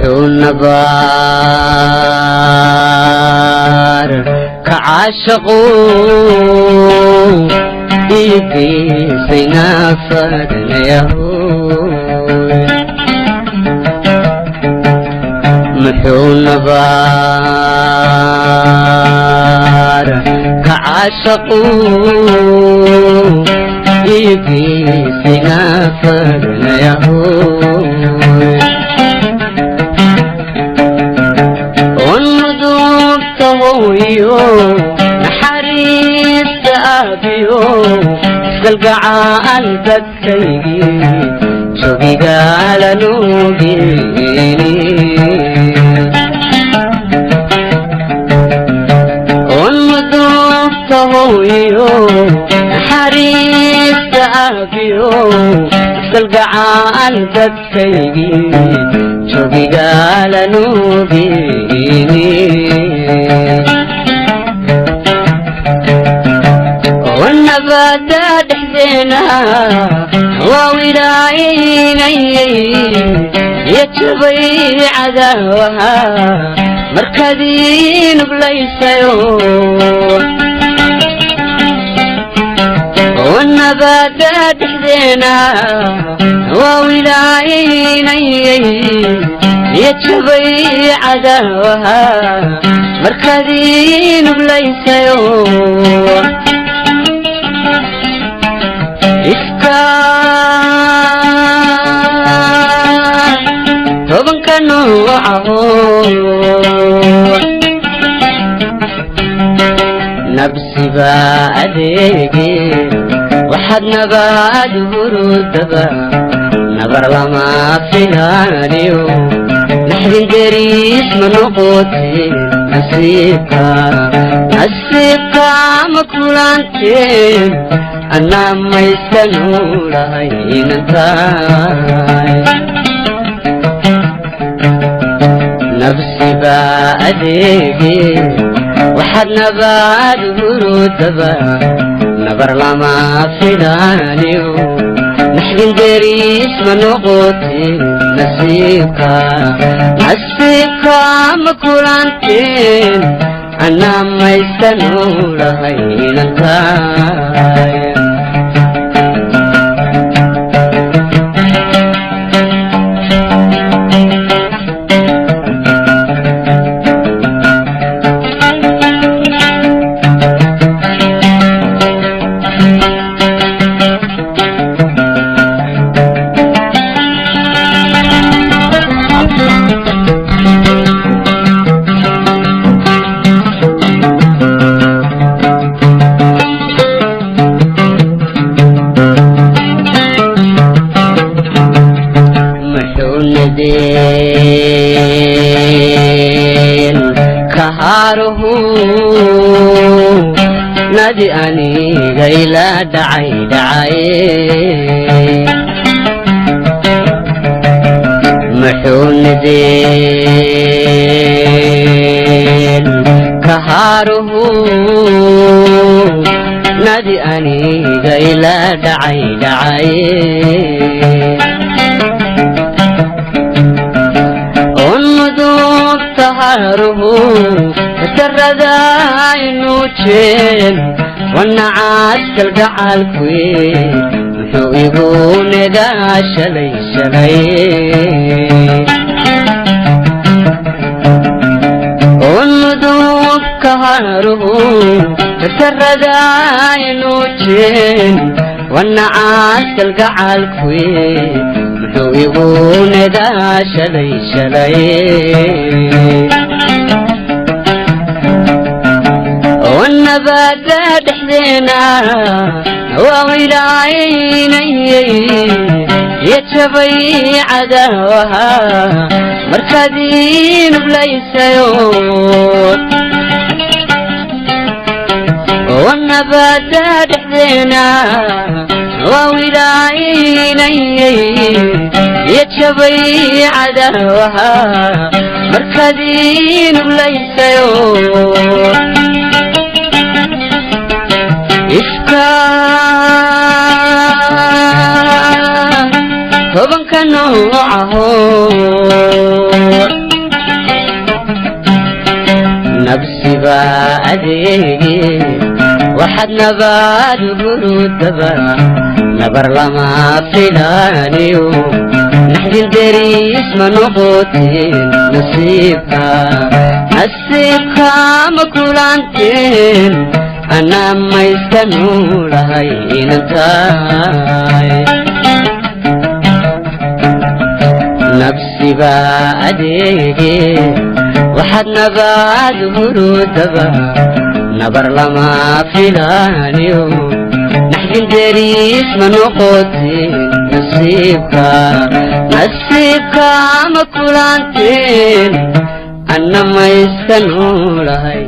Muxuu nabaar ka caashaqu iigiisay naafadnayahu? Muxuu nabaar ka caashaqu iigiisay naafadnayahu? Unudubta hooyo, naxariista aabiyo, iskalgacaal dadkaygii jogigaalanugeeni. Unudubta hooyo, naxariista aabiyo, iskalgacaal dadkaygii jogigaalanugeeni. Nabada dhexdeena waa wilaaynayay iyo jabay cadaawaha markaad ii nuglaysayo. Nabada dhexdeena waa wilaaynayay iyo jabay cadaawaha markaad ii nuglaysayo. Ifka tobanka noocaho nabsiba adeege, waxaad nabaad hurudaba nabar lama filaaniyo, naxdin deriis ma noqote. Nasiibka, nasiibka ma kulanteen, anaa maysanu lahay inantaay. Nabsiba adeege, waxaad nabaad hurudaba nabar lama filaaniyo, naxdin deriis ma noqote. Nasiibka, nasiibka ma kulanteen, anaa maysanu lahay inantaay. Muxuu nadeel kahaaruhu nadi aniga ila dhacay dhacay? Muxuu nadeel kahaaruhu nadi aniga ila dhacay dhacay? Unudub taharuhu taradaynu jeen wanacaas kalgacaalkuwe, muxuu igu negaa shalay shalay? Unudub kaharuhu taradaynu jeen wanacaas kalgacaalkuwe, muxuu igu negaa shalay shalay? Nabada dhexdeena waa wilaaynayay iyo jabay cadaawaha markaad ii nuglaysayo. Nabada dhexdeena waa wilaaynayay iyo jabay cadaawaha markaad ii nuglaysayo. Ifka tobanka noocaho. Nafsibaa adeege, waxaad nabaad hurudaba nabar lama filaaniyo, naxdin deriis ma noqoteen. Nasiibka, nasiibka ma kulanteen, anaa mayska nuulahay inantaay. Nafsibaa adeege, waxaad nabaad hurudaba nabar lama filaaniyo, naxdin deriis ma noqoteen. Nasiibka, nasiibka ma kulanteen, anna mayska nuulahay.